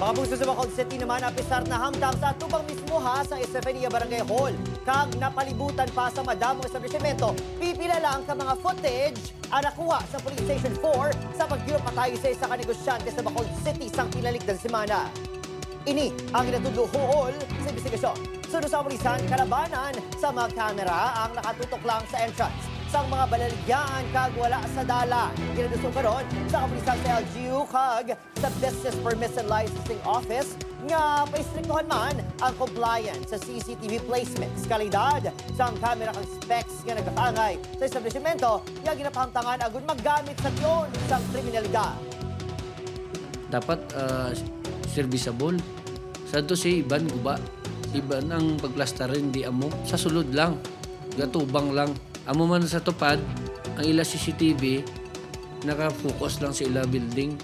Mga bukso sa Bacolod City naman, apisar na hamtang sa atubang mismo ha sa Estefania Barangay Hall. Kag napalibutan pa sa madamong establishmento, pipila lang ka mga footage ang nakuha sa Police Station 4 sa pagtiro patay sa isa ka negosyante sa Bacolod City sang pinaligdan semana. Ini ang ginatudlo sa investigasyon. Sunod sa pulisan, kalabanan sa mga kamera ang nakatutok lang sa entrance sang mga balaligyaan kag wala sa dala. Ginadusong karon sa kapulisan sa LGU kag sa Business Permits and Licensing Office nga paistriktuhan man ang compliance sa CCTV placements, kalidad sa camera kag specs nga nagkakaangay sa establishmento nga ginapahamtangan agud maggamit sa tiyon sa kriminalidad. Dapat serviceable. Sa to si iban guba. Iban ang pagplastar, hindi amo. Sa sulod lang. Gatubang lang. Amo man sa tupad, ang ila CCTV naka-focus lang sa ila building.